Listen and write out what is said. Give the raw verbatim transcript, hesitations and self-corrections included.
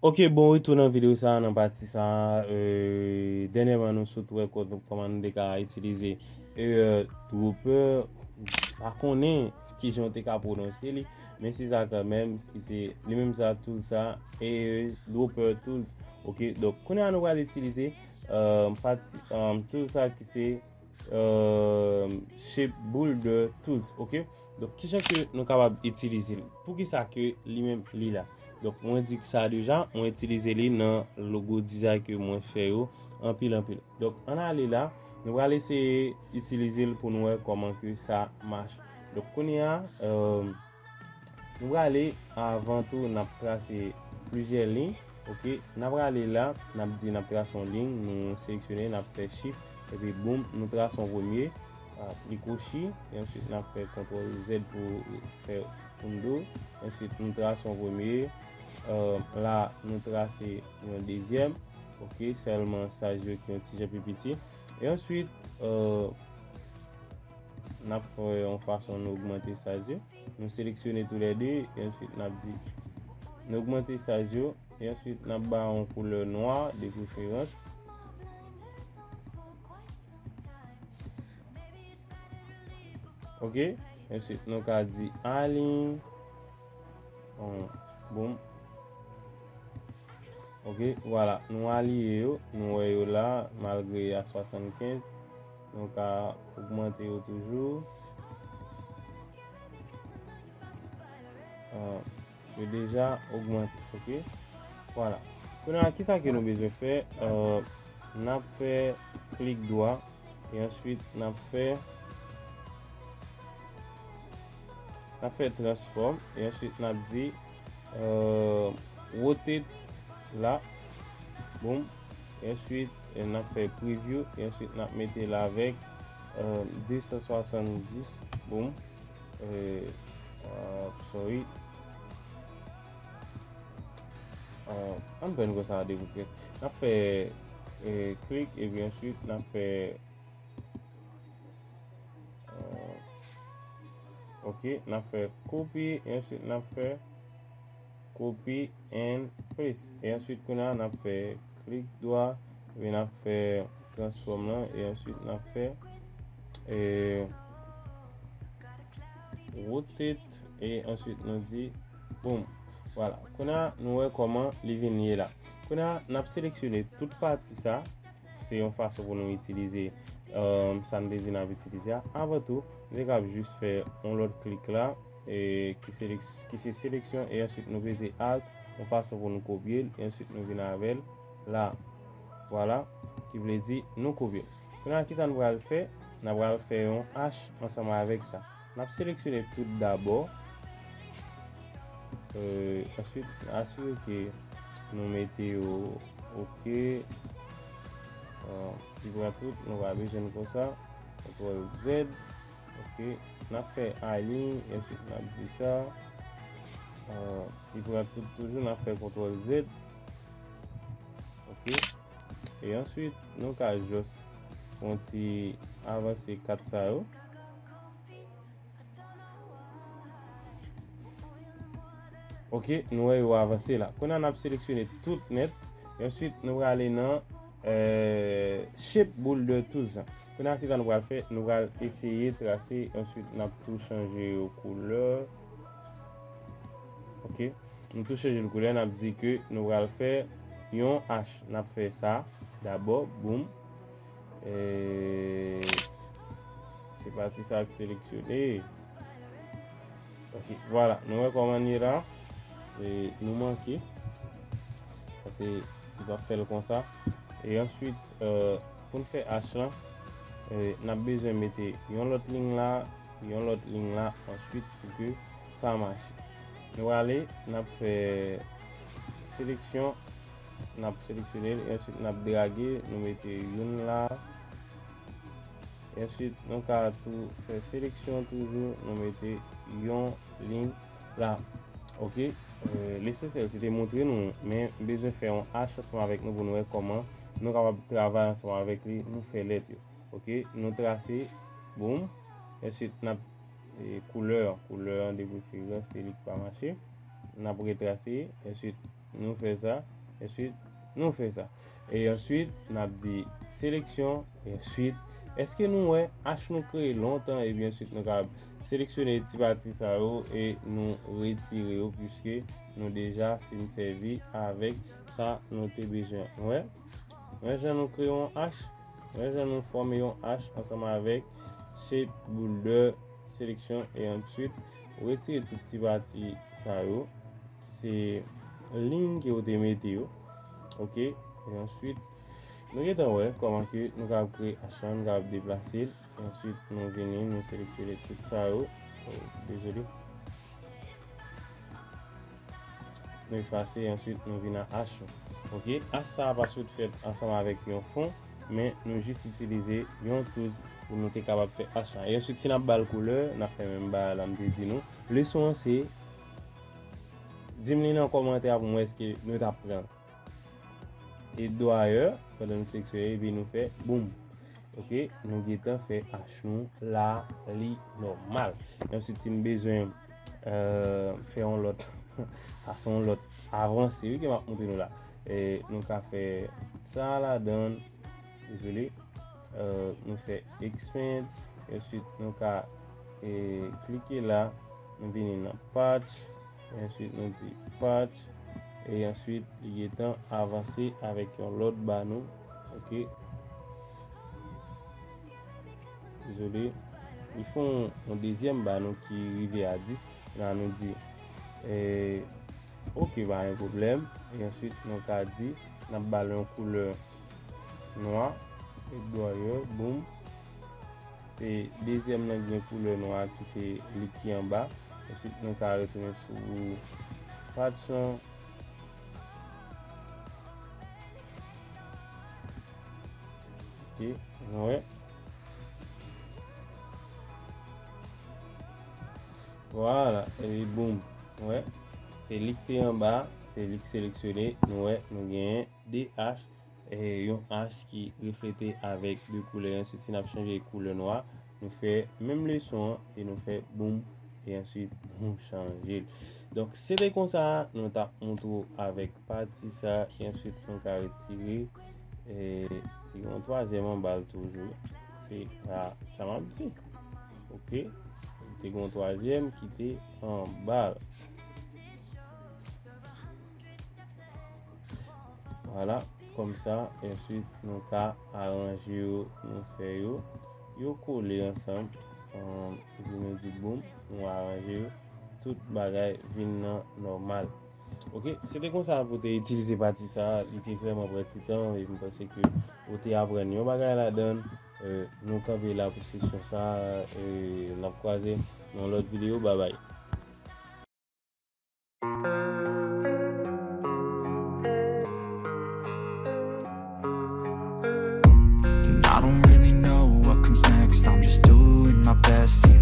Ok, bon retour nan videyo sa, nan pati sa. Euh, dènyèman, nou sot wè kò-, kòman nou te ka itilize Eyedropper. Pa konnen kijan w te ka pwononse li, men se sa kanmenm, se li menm sa, tool sa, Eyedropper tools. Ok, donk, kounye a nou pral itilize euh, pati, euh, tool sa ki se euh, Shape Builder Tools, ok? Donk, kijan ke nou kapab itilize l? Poukisa ke li menm li la? Donk, mwen di sa deja, mwen itilize li nan logo design ke mwen fè yo anpil, anpil. Donk, ann ale la, nou pral eseye itilize l pou nou wè kòman ke sa mache. Donk, kounye a, euh, nou prale, avan tou, n ap trase plizyè liy. Ok, n ap prale la, n ap di n ap trase yon liy, nou seleksyone, n ap fè Shift, epi boum, nou trase yon premye, ah, li kwochi, e answit n ap fè kontwòl Z pou fè undo, answit nou trase yon premye, euh, la nou trase yon dezyèm, ok, sèlman size yo ki yon ti jan pi piti, e answit, euh, n ap fè yon fason nou ogmante size yo. Nou seleksyone toulède, e answit n ap di, nou ogmante size yo, e answit n ap ba yon koulè nwa de preferans. Ok, e answit nou ka di align. Bon, boum. Ok, vwala, nou aliyen yo, nou wè yo la, malgre a swasannkenz, nou ka ogmante yo toujou. Ah, yo deja ogmante, ok? Vwala. Kounye a, kisa ke nou bezwen fè? Euh, n ap fè klik dwa, e answit n ap fè, n ap fè transform, e answit n ap di, euh, rotate la, boum, e answit, euh, n ap fè preview, e answit n ap mete l avèk, euh, de san swasanndis, boum, euh, euh, sorry, euh, ann pran konsa de preferans. N ap fè, euh, klik, epi answit n ap fè, euh, ok, n ap fè copy, e answit n ap fè copy and paste. E answit, kounye a, n ap fè klik dwa, epi n ap fè transform lan, e answit n ap fè, e, rotate, e answit nou di, boum. Vwala. Kounye a, nou wè kòman li vin ye la. Kounye a, n ap seleksyone tout pati sa. Se yon fason pou nou itilize, euh, sa n te di n ap itilize a. Avan tou, nou te kab jis fè yon lòt klik la, e ki selek-, ki se seleksyon, e answit nou peze Alt, yon fason pou nou kopye l, e answit nou vin avè l la. Vwala, ki vle di nou kopye l. Kounye a, kisa nou pral fè? N ap pral fè yon H ansanm avèk sa. N ap seleksyone tout dabò. Euh, answit, asire ke nou mete yo ok. Euh, li pran tout, nou pa bezwen l konsa. Kontwòl Z. Ok. N ap fè align, answit n ap di sa. Euh, li pran tout toujou, n ap fè kontwòl Z. Ok. E answit, nou ka jis fè yon ti avanse kat sa yo. Ok, nou wè yo avanse la. Kounye a n ap seleksyone tout nèt. E answit, nou prale nan, euh, Shape Builder Tools. Kounye a, kisa nou pral fè? Nou pral eseye trase, answit, n ap tou chanje yo koulè. Ok, nou tou chanje l koulè, n ap di ke nou pral fè yon H. N ap fè sa dabò, boum. E se pati sa k seleksyone. Ok, vwala, nou wè kòman l ye la. E nou manke. Paske li p ap fè l konsa. E answit, euh, pou n fè H lan, euh, n ap bezwen mete yon lòt liy la, yon lòt liy la, answit pou ke sa mache. Nou prale, n ap fè seleksyon, n ap seleksyone l, e answit n ap drage, nou mete youn la. E answit, nou ka tou fè seleksyon toujou, nou mete yon liy la. Ok, euh, lesansyèl se te montre nou, men m bezwen fè yon H ansanm avèk nou pou nou wè kòman nou kapab travay ansanm avèk li, nou fè lèt yo. Ok, nou trase, boum. Answit, n ap, e, koulè, koulè an de preferans, se li k pa mache. N ap retrase, answit, nou fè sa. Answit, nou fè sa. E answit, n ap di seleksyon. E answit, èske nou wè H nou kreye lontan? Epi answit, nou ka seleksyone ti pati sa yo e nou retire yo, piske nou deja fin sèvi avèk sa nou te bezwen. Nou wè? Nou wè jan nou kreye yon H? Nou wè jan nou fòme yon H ansanm avèk shape, boulder, seleksyon, e answit, ou retire tout ti pati sa yo, ki se liy ke ou te mete yo. Oke? E answit, nou gentan wè kòman ke nou kapab kreye H lan, nou kapab deplase l. Answit, nou vini, nou seleksyone tout sa yo. Oh, dezole. Nou efase, answit, nou vin a H nou. Oke? H sa a pa sot fèt ansanm avèk yon fon, men nou jis itilize yon tools pou nou te kapab fè H la. E answit, si n ap ba l koulè, n ap fè menm bagay la m te di nou. Leson an se, di m li nan kòmantè a pou m wè èske nou t ap pran l. E dwayè, pandan nou seleksyone, epi nou fè boum. Oke, nou gentan fè H nou la, li nòmal. Answit, si n bezwen, euh, fè yon lòt, sa se yon lòt avanse, wi, ke m ap montre nou la. E nou ka fè sa ladan, dezole, euh, nou fè expand, answit nou ka, e, klike la, nou vini nan patch, e answit nou di patch, e answit li gentan avanse avèk yon lòt ba nou. Oke. Dezole. Li fè yon, yon dezyèm ba nou ki rive a dis. La nou di, e, oke, pa gen pwoblèm. E answit, nou ka di, n ap ba l yon koulè nwa. E dwayè, boum. Se dezyèm nan ki gen koulè nwa ki se li ki anba. Answit, nou ka retounen sou patch lan. Oke, nou wè. Vwala, epi boum. Nou wè. Se li ki te anba, se li ki seleksyone. Nou wè, nou genyen de H, e yon H ki reflete avèk de koulè. Answit, si n ap chanje koulè nwa, nou fè menm leson an e nou fè boum, e answit nou chanje l. Donk, se te konsa nou t ap montre w avèk pati sa, e answit nou ka retire, e, yon twazyèm anba l toujou. Se sa, sa m ap di. Oke? Te gen yon twazyèm ki te anba l. Vwala, kòmsa, answit, nou ka aranje yo, nou fè yo, yo kole ansanm, epi nou di boum, nou aranje yo, tout bagay vin nan nòmal. Oke, se te konsa pou te itilize pati sa, li te vrèman pran ti tan, e m panse ke ou te aprann yon bagay ladan l. E, nou kanpe la pou sesyon sa, e, n ap kwaze nan lòt videyo, babay. And I don't really know what comes next. I'm just doing my best to